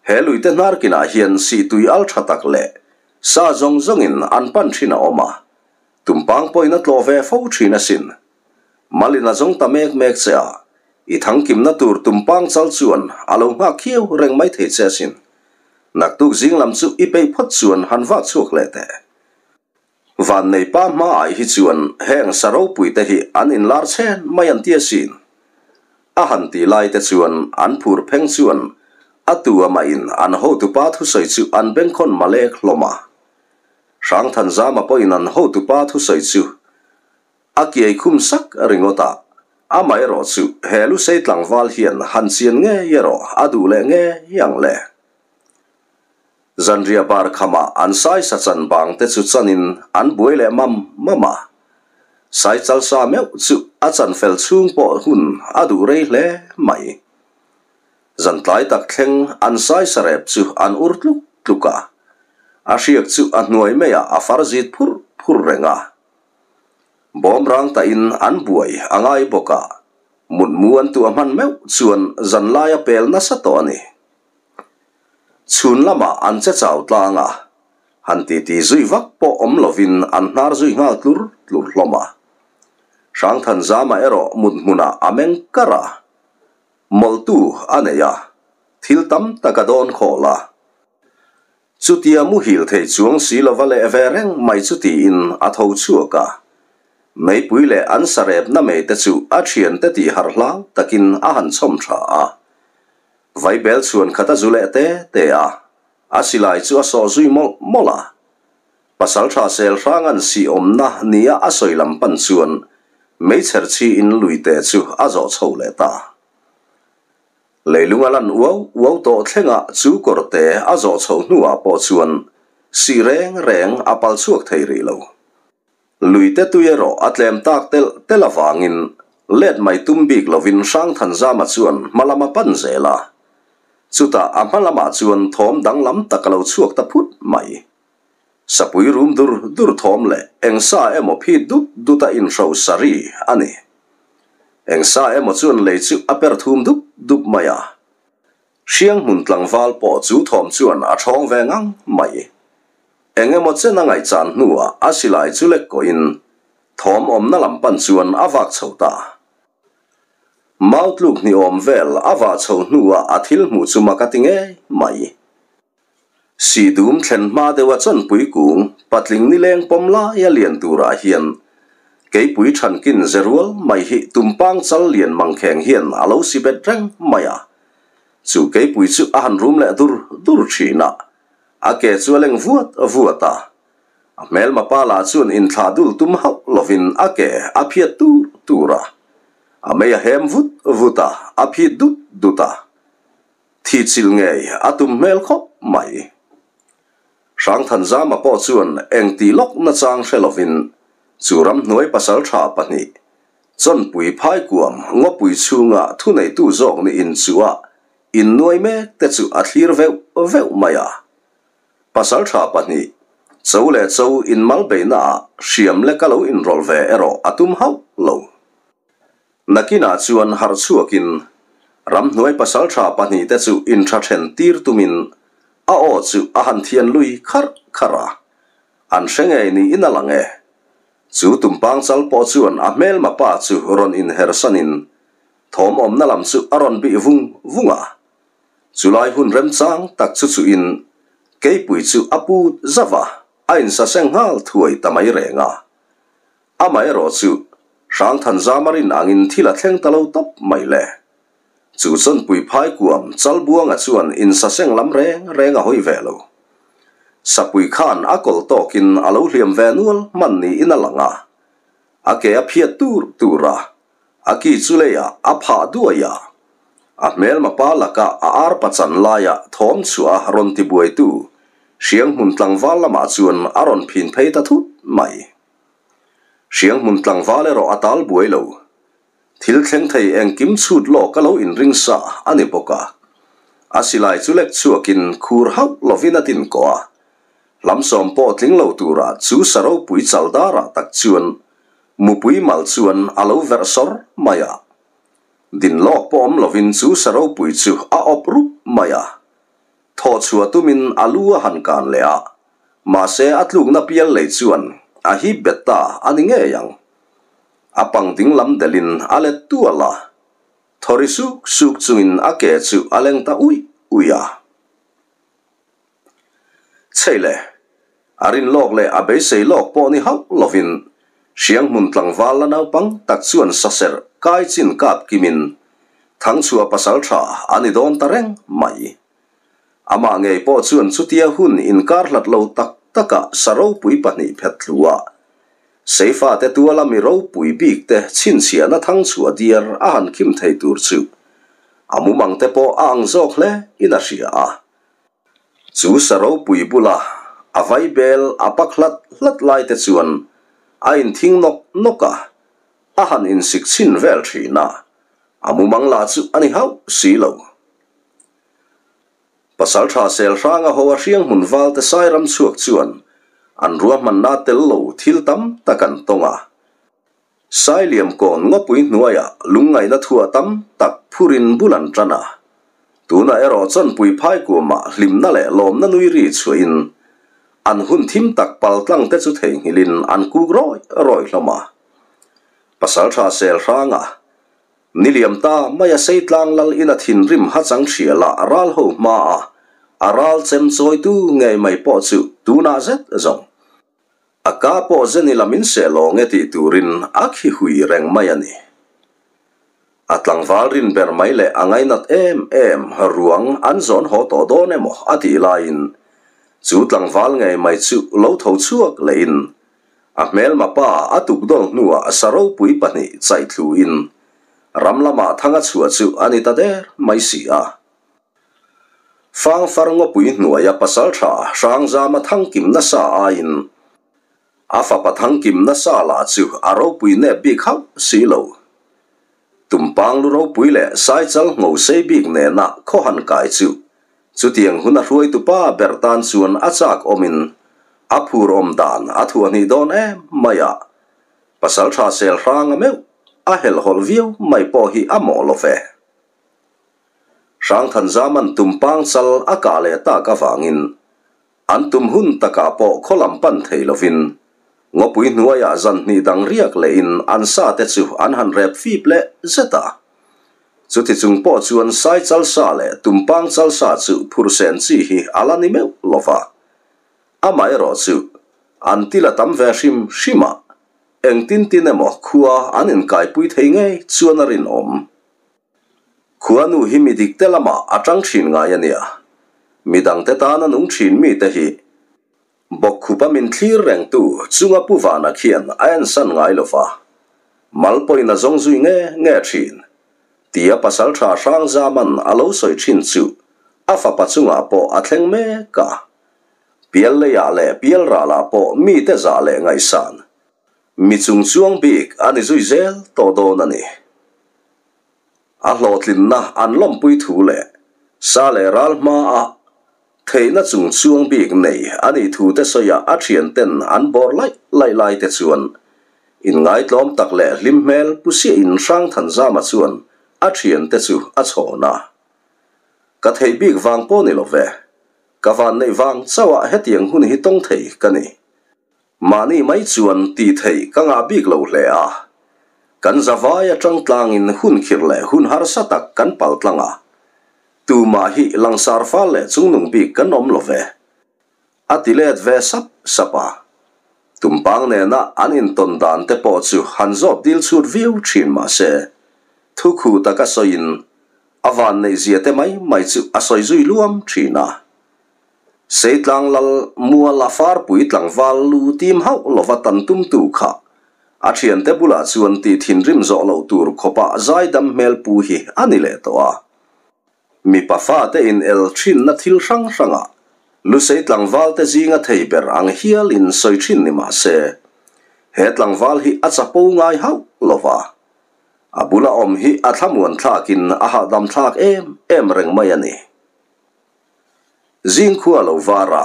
he luite hnar kinah hian sihtui al ṭha tak leh sa zawng zawngin an pan ṭhin a awm a, tumpang pawhin a tlawh ve fo ṭhin asin. Malin a zawng ta mek mek che a, i thangkimna tur tumpang chal chuan a lo nghak khiau reng mai thei che asin. Naktuk zing lam chu i peih phawt chuan han vak chhuak leh teh. Vannei pa hmaah hi chuan heng sa ropui te hi an inlar chhen mai an ti asin. A han tih lai te chuan an phur pheng chuan a tu amahin an hotupa thusawi chu an bengkhawn malek hlawm a. Hrangthanzama pawhin an hotupa thusawi chu a kiai khum sak ringawt a, amaherawh chu he lusei tlangval hian han chian ngei erawh a duh leh ngei ang le. Zanriah bar khamah an sai sa chan bang te chu chanin an buai leh mam mam a. Sai chal sa meuh chu a chan fel chhung pawh hun a duh rei hle mai. Zan tlai tak thleng an sai sa rep chu an ur tluk tluk a. A hriak chu a hnuai maiah a far zit phur phur reng a. Bawm rang tahin an buai a ngai bawk a, mutmu an tuah hman meuh chuan zan lai a pel nasa tawh a ni. Chhun lamah an che chau tlang a, han titi zui vak pawh awm lovin an hnar zui nghal tlur tlur hlawm a. Hrangthanzama erawh mut hmunah a meng kar a, mawlhtu a nei a, thil tam tak a dawn khawl a. Chutia muhil thei chuang si lova leh ve reng mai chu tiin a tho chhuak a. Meipui leh an sarepna mei te chu a thiante tih harh hlau takin a han chhawm tha a. Vaibel chhuan khat a zu leh te te a, a silai chu a sawh zui mawlh mawlh a. Pasalṭha sel hrang an sih awmna nia a sawi lam pan chuan meichher chhi in lui te chu a zawh chho leh ta. Leilung a lan uau uau tawh thlengah chu kawr te a zawh chho hnuah pawh chuan sih reng reng a pal chhuak thei rih lo. Luite tui erawh a tlem tak telh telh avangin let mai tum bik lovin Hrangthanzama chuan hma lam a pan zel a. Chutah a hma lamah chuan thawm danglam tak a lo chhuak ta phut mai. Sapui rum dur dur thawm leh eng sa emaw phit dut dut a inhro sari a ni. Eng sa emaw chuan lei chu a per thum dup dup mai a. Hrianghmun tlangval pawh chu thawm chuan a thawng ve ngang mai. Eng emaw chen a ngaihchan hnuah a silai chu lek kawhin thawm awmna lam pan chuan a vak chho ta. Mau tluk hnih awm vel a vah chho hnuah a thil hmuh chu mak a ti ngei mai. Sihdum thlen hma deuha chawnpui kung patling nileng pawm laia lian turah hian keipui thankin ze rual mai hi tumpang chal lian mangkheng hian a lo si bet reng mai a. Chu keipui chu a han rum leh dur dur thin a. A ke chu a leng vuat vuat a, a hmelma pa lah chuan inthlah dul tum hauh lovin a ke a phiat tur tur a, a mei a hem vut vut a, a phit dut dut a, thi chil ngei a tum hmel khawp mai. Hrangthanzama pawh chuan eng tih lawk nachang hre lovin chu ramhnuai pasaltha pahnih, Chawnpui phaikuam ngawpui chhunga thuneitu zawk ni inchuah Innuai mek te chu a thlir veuh veuh mai a. Pasaltha pahnih, cho leh cho inmal beihna ah hriam lek a lo inrawlh ve erawh a tum hauh lo. Nakinah chuan harh chhuakin ramhnuai pasaltha pahnihte chu intha then tir tumin a aw chu a han thian lui kharh kharh a, an hre ngei niin a lang e. Chu tumpang chal pawh chuan a hmelma pa chu rawn inhersanin thawm awmna lam chu a rawn bih vung vung a. Chulai hun remchang tak chu chuhin keipui chu a put zauh a, a insaseng nghal thuai ta mai reng a. Amaherawh chu, Hrangthanzama rin angin thil a thleng ta lo tawp mai le. Chu chawnpui phai kuam Chalbuanga chuan insaseng lam reng reng a hawi ve lo. Sapui khan a kawl tawkin a lo hliam ve nual hman niin a lang a. A ke a phiat tur tur a, a ki chu leiah a phah duai a. A hmelma pa laka a arpa chan laia thawm chhuah a rawn tibuaitu Hrianghmun tlangval lamah chuan a rawn phin phei ta thut mai. Hrianghmun tlangval erawh a tal buai lo. Thil thleng thei engkim chhut lawk a lo inring sa a ni bawk a. A silai chu lek chhuakin khur hauh lovin a tin kawh a. Hlamsawm pawh tling lo tura chu sa ropui chal darah tak chuan mupui mal chuan a lo verh sawr mai a. Din lawk pawh awm lovin chu sa ropui chu a awp rup mai a. Thawh chhuah tumin a lu a han kan leh a, mahse a tlukna pial lei chuan a hip bet ta a ni ngei ang. A pang ding lam delhin a let tual a, thaw ri suk suk chungin a ke chu a leng ta uih uih a. Chheile, a rin lawk leh a beisei lawk pawh ni hauh lovin Hrianghmun tlangval la naupang tak chuan saserh kai chin kap kimin Thangchhuah pasal tha a ni dawn ta reng mai. Amah ngei pawh chuan chutia hun inkar hlat lo tak takah sa ropui pahnih phet thlu a, Seifate tuala mi ropui bik te chhinchhiahna Thangchhuah diar a han khim thei tur chu a mumang te pawh a ang zawk hle in a hria a. Chu sa ropui bula a vaibel a pak hlat hlat lai te chuan a inthing nawk nawk a, a han insik chhin vel thin a, a mumang lah chu a ni hauh si lo. Pasaltha sel hranga ho a hriang hmun valte Sairam chhuak chuan an ruahmanna tel lo thil tam tak an tawng a. Sailiam kawn ngawpui hnuaiah lungngaihna thua tam tak phurin bul an tan a. Tunah erawh chawnpui phai kumah hlimna leh lawmna nui ri chhuahin an hun thim tak paltlang te chu theihnghilhin an kuk rawi rawi hlawm a. Pasaltha sel hranga niliam ta mai a seitlang lal ina thinrim hachang hriala ral ho hmaa a ral chem chawitu ngei mai pawh chu tunah zet zawng A ka pawh zen ila min seh lawng e tih turin a khi hui reng mai a ni. A tlangval rin ber mai leh a ngainat em em ruang an zawn haw tawh dawn emaw a tih laiin chu tlangval ngei mai chu lo tho chhuak lehin a hmelma pa a tukdawl hnuah sa ropui pahnih chaih thluin ram lamah thang a chhuah chu a ni ta der mai si a. Fangfar ngawpui hnuaia pasaltha Hrangzama thangkim nasa aiin a fapa thangkim nasa lah chu a ropui nep bik hauh si lo. Tumpang lu ropui leh Saichal ngho sei bik nena khaw han kai chu chutiang hun a hruaitu pa ber tan chuan a chak awmin a phur awm dan a thuahnih dawn em mai a, pasaltha sel hranga meuh a helhhawlh viau mai pawh hi a mawh lo ve. Hrangthanzaman tumpang chal a kah leh tak avangin an tum hun takah pawh khaw lam pan thei lovin ngawpui hnuaiah zan hnih dang riak lehin an sa te chu an han rep fip leh zet a. Chuti chung pawh chuan sai chal sa leh tumpang chal sa chu phur sen chi hi a la ni meuh lo va. Amaherawh chu an til a tam ve hrim hrim a, engtin tin emaw khua an inkaipui thei ngei chuan a rinawm. Khuanu hi mi dikte lamah a tang thin ngai a nia. Midangte tana nung thin mite hi bawkkhupa min thlir rengtu chunga Pu Vana khian a ensan ngai lo va, mal pawhin a zawng zui nge nge thin, tia pasaltha Hrangzaman a lo sawi thin chu a fapa chungah pawh a thleng mek a. Pial leiah leh pial ralah pawh mite zah leh ngaihsan mi chung chuang bik a ni zui zel tawh dawn a ni. A hlawhtlinna an lawmpui thu leh sa leh ral hmaa theihna chung chuang bik nei a nih thu te sawiah a thianten an bawr laih laih lai te chuan Inngaitlawm tak leh hlim hmel pu siah in Hrangthanzama chuan a thiante chu a chhawn a. Ka theih bik vang pawh ni lo ve. Ka van neih vang chauh ah hetiang hun hi tawng thei ka ni. Mahni mai chuan tih theih ka ngah bik lo hle a. Kan zavai atang tlangin hun khirh leh hun harsa tak kan pal tlang a. Tumah hi langsar fal leh chungnung bik kan awm lo ve. A ti let ve sap sap a. Tumpang nena an intawn dan te pawh chu han zawt dil chhut viau thin mah se, thu khu taka sawiin a vanneih zia te mai mai chu a sawi zui luam thin a. Seitlang lal mual a farpui tlangval lu tim hauh lova tan tumtu kha a thiante bulah chuan tih thinrim zawh loh tur khawpa zaidam hmel pu hi a ni leh tawh a. Mipa fate in el thinna thil hrang hrangah Lusei tlangvalte zinga thei ber ang hial in sawi thin ni mah se, he tlangval hi a chapo ngai hauh lo va. A bula awm hi a thlamuan thlakin a hahdam thlak em em reng mai a ni. Zingkhua lo var a,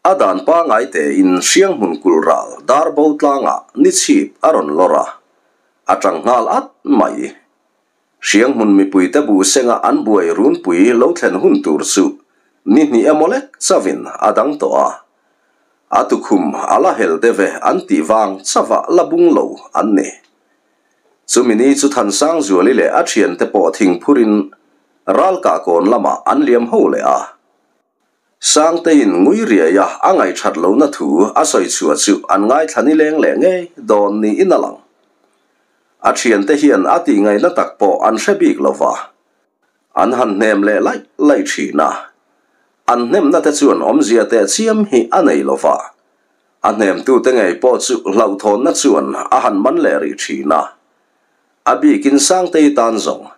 a dan pangai tein Hrianghmun kulh ral Darbo tlangah ni chhip a rawn lawr a, a tang nghal at mai. Hrianghmun mipuite buh senga an buai runpui lo thlen hun tur chu ni hnih emaw lek chauhin a dang tawh a. A tukhum a la hel deuh e an tih vang chauhah la bung lo an ni. Chumi ni chu Thansangzuali leh a thiante pawh thingphurin Ralkahkawn lamah an liam ho leh a. Sangteiin ngui riaia a ngaihthat lohna thu a sawi chhuah chu an ngaithla nileng leh ngei dawn niin a lang. A thiante hian a tih ngaihna tak pawh an hre bik lo va, an han hnem leh laih laih thin a. An hnemna te chuan awmzia teh chiam hi a nei lo va, a hnemtute ngei pawh chu hlauhthawnna chuan a han man leh rih thin a. A bikin Sangtei tan zawng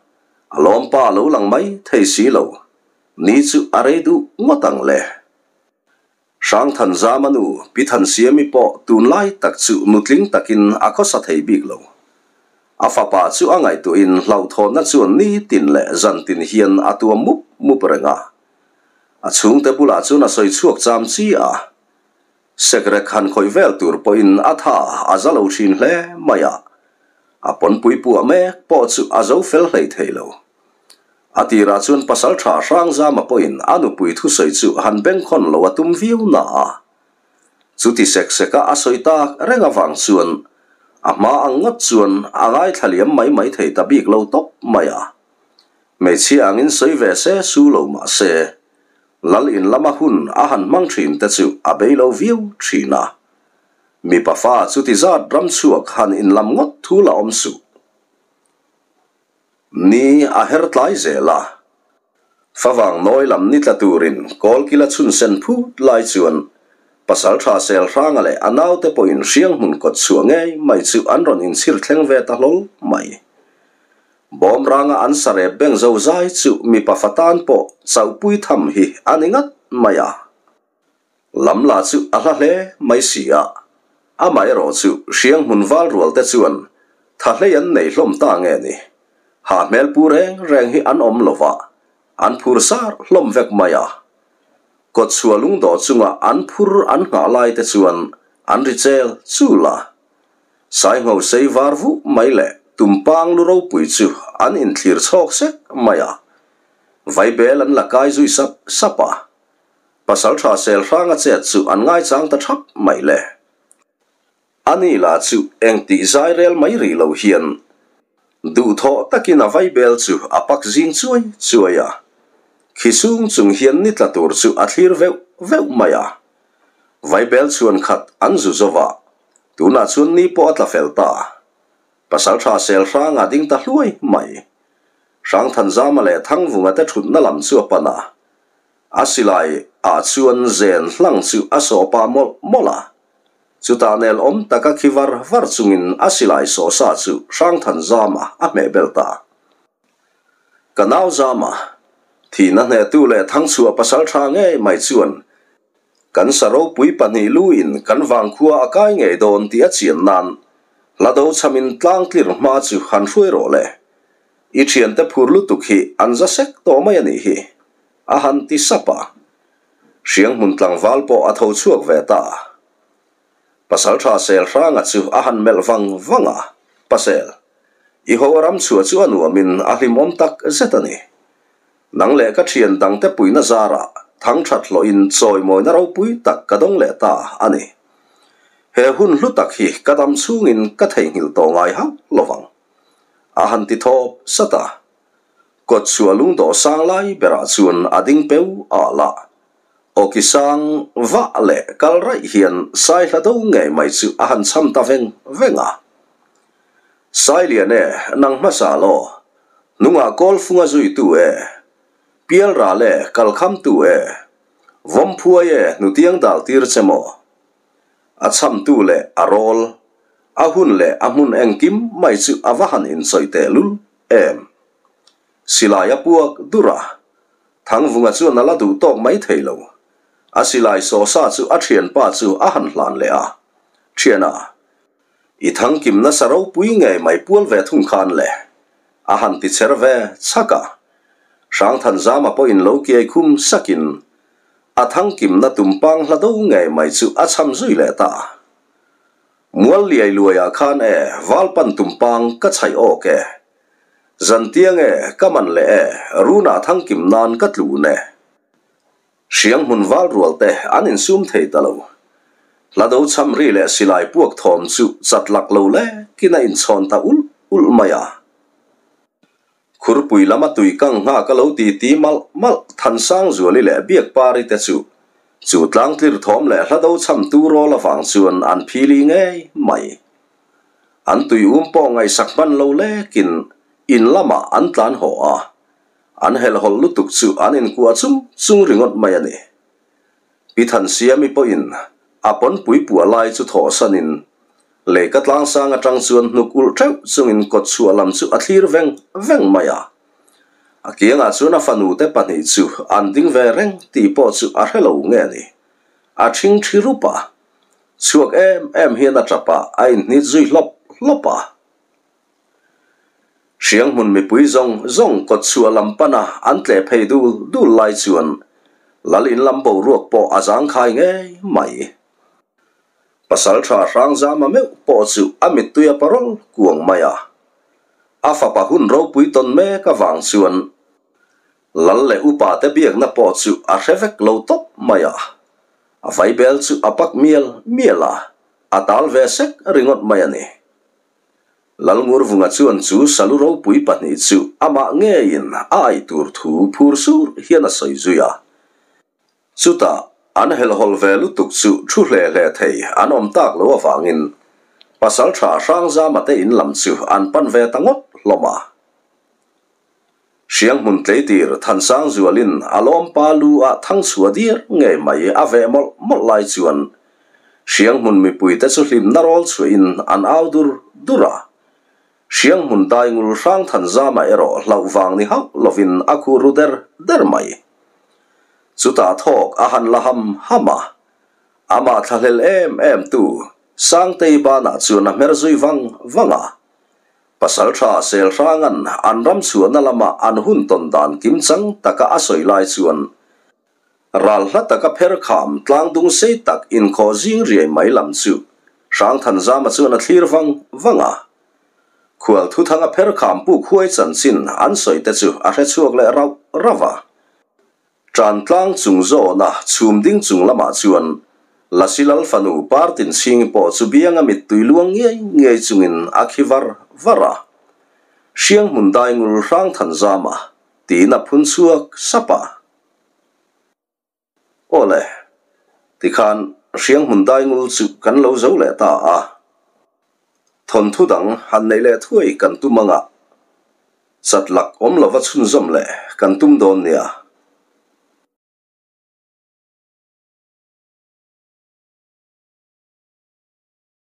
a lawmpa lo lang mai thei si lo. Ni chu a rei duh ngawt ang le. Hrangthanzama nu Pi Thansiami pawh tunlai tak chu nutling takin a khawsa thei bik lo. A fapa chu a ngaihtuahin hlauhthawnna chuan nitin leh zantin hian a tuam mup mup reng a. A chhungte bulah chuan a sawi chhuak cham chi a. Sekrek han khawih vel tur pawhin a tha a za lo thin hle mai a. A pawnpui puah mek pawh chu a zo fel hlei thei lo. A tirah chuan pasal tha Hrangzama pawhin a nupui thusawi chu han bengkhawn lo a tum viau na a. Chuti sek seka a sawi tak reng avang chuan a hma ang ngawt chuan a ngaithla liam mai mai thei ta bik lo tawp mai a. Hmeichhia angin sawi ve se su lo mah se, Lal in lama hun a han hmang thin te chu a bei lo viau thin a. Mipa fa chuti zat ram chhuak han inlam ngawt thu la awm suh. Ni a her tlai zel a. Favang nawi lam ni tla turin kawlkila chhun sen phut lai chuan Pasaltha Selhranga leh a naute pawhin Hrianghmun kawt chhuah ngei mai chu an rawn inchhir thleng ve ta hlawl mai. Bawmranga an sarep beng zo zai chu mipa fatan pawh chauhpui tham hi a ni ngat mai a. Lam la chu a hla hle mai si a, amaherawh chu Hrianghmun val rual te chuan tha hlei an nei hlawm ta nge ni? Ha hmel pu reng reng hi an awm lo va, an phur sar hlawm vek mai a. Kawtchhuah lungdawh chunga an phur an nghah lai te chuan an ri chel chul a. Saingho sei var vuh mai leh tumpang lu ropui chu an inthlir chhawk sek mai a. Vaibel an la kai zui sap sap a. Pasalṭha Selhranga chet chu an ngaichang ta ṭhap mai le. Ani lah chu engtih zai rel mai rih lo hian duhthawh takin a vaibel chu a pak zing chuai chuai a, khi sung chung hian ni tla tur chu a thlir veuh veuh mai a. Vaibel chhuan khat an zu zo va, tunah chuan ni pawh a tla fel ta. Pasalṭha Selhranga ding ta hluai mai. Hrangthanzama leh Thangvunga te ṭhutna lam chu a pan a. A silai ah chuan zen hlang chu a sawh pah mawlh mawlh a. Chutah nel awm taka khi var var chungin a silai sawh sa chu Hrangthanzama a hmeh bel ta. Ka nau Zama, thihna hnehtu leh thangchhuah pasal tha ngei mai chuan kan sa ropui pahnih lu in kan vangkhua a kai ngei dawn tih a chian nan hla do chhamin tlang tlir hma chu han hruai rawh le. I thiante phur lutuk hi an za sek tawh mai a nih hi. A han ti sap a. Hrianghmun tlangval pawh a tho chhuak ve ta. Pasalṭha Selhranga chu a han melh vang vang a, Pasel, i ho a ram chhuah chu a nuamin a hlimawm tak zet a ni. Nang leh ka ṭhian dangte puihna zarah thangṭhat hlawhin chawimawina ropui tak ka dawng leh ta a ni. He hun hlu tak hi ka dam chhungin ka theihnghilh tawh ngai hauh lovang. A han ti thawp sat a. Kawt chhuah lungdawh sang lai berah chuan a ding peu al a. Awki sang vah leh kal raih hian sai hla do ngei mai chu a han cham ta veng veng a. Sai lian e, nang hmasa law. Hnungah kawl funga zuitu e. Pial ral e, kal khamtu e. Vawm phuai e, hnutiang dal tir che maw? A chhamtu leh a rawl, a hun leh a hmun engkim mai chu a va han inchawih tehlul em. Silai a puak dur a, Thangvunga chuan a la duh tawk mai thei lo. A silai sawsa chu a thianpa chu a han hlan leh a, Thiana, i thangkim nasa ropui ngei mai pual ve thung khan le, a han ti cher ve chhak a. Hrangthanzama pawhin lo kiai khum sakin a thangkimna tumpang hla do ngei mai chu a cham zui leh ta. Mual liai luaiah khan e, Valpan tumpang ka chhaih awk e. Zantiang e, ka man leh e, runah thangkim nan ka tlun e. Hriang hmun val rual te an insum thei ta lo. Hla do cham ri leh silai puak thawm chu chat lak lo lekin a inchhawn ta ulh ulh mai a. Khurpui lama tui kang nghak a lo ti ti malh malh Thansangzuali leh Biakpari te chu chu tlangtlir thawm leh hla do cham tu rawl avang chuan an phili ngei mai. An tui um pawh ngaihsak hman lo lekin in lamah an tlan haw a, an helhhawlh lutuk chu an inkuah chung chung ringawt mai a ni. Pi Thansiami pawhin a pawnpui puah lai chu thawhsanin Lehka tlangsang atang chuan hnuk ulh theuh chungin kawt chhuah lam chu a thlir veng veng mai a. A kiangah chuan a fanute pahnih chu an ding ve reng tih pawh chu a hre lo nge ni. A thing thi rup a. Chhuak em em hian a tap a, a inhnit zui hlawp hlawp a. Hriang hmun mipui zawng zawng kawt chhuah lam pana an tleh phei dul dul lai chuan Lal in lam boruak pawh a zangkhai ngei mai. Pasalṭha Hrangzama meuh pawh chu a mittui a parawl kuang mai a. A fapa hun ropui tawn mek avang chuan Lal leh upa te biakna pawh chu a hre vek lo tawp mai a. A vaibel chu a pak mial mial a, a tal ve sek ringawt mai a ni. Lalngurvunga chuan chu salu ropui pahnih chu amah ngeiin a aih tur thu phur sur hian a sawi zui a. Chutah an helhhawlh ve lutuk chu thu hle hle thei an awm tak lo avangin Pasalṭha Hrangzama te in lam chu an pan ve ta ngawt hlawm a. Hriang hmun tleitir Thansangzualin a lawmpa lu a thang chhuah dir ngei mai a veh mawlh mawlh lai chuan Hriang hmun mipuite chu hlimna rawl chhuahin an au dur dur a. Hriang hmun daingul hrang Thanzama erawh hlauh vang ni hauh lovin a khu ru der der mai. Chutah thawk a han la ham ham a, amah thlahlel em em tu Sangtei banah chuan a hmer zui vang vang a. Pasalṭha Selhranga'n an ram chhuahna lama an hun tawn dan kimchang taka a sawi lai chuan ral hla taka pher kham tlang dung sei tak inkhawh zing riai mai lam chu Hrangthanzama chuan a thlir vang vang a. Khual thuthanga pher kham puk huai chanchin an sawi te chu a hre chhuak leh rauh rauh a. Ṭan tlang chung zawna chhum ding chung lamah chuan Lasi Lal fanu Partin Chhingi pawh chu bianga mittui luang ngiai ngiai chungin a khi var var a. Hriang hmun daingul hrang than zama tiin a phun chhuak sap a. Aw le, tikhan hriang hmun daingul chu kan lo zo leh ta a. Thawnthu dang han neih leh thuai kan tum anga chat lak awm lova chhunzawm leh kan tum dawn nia.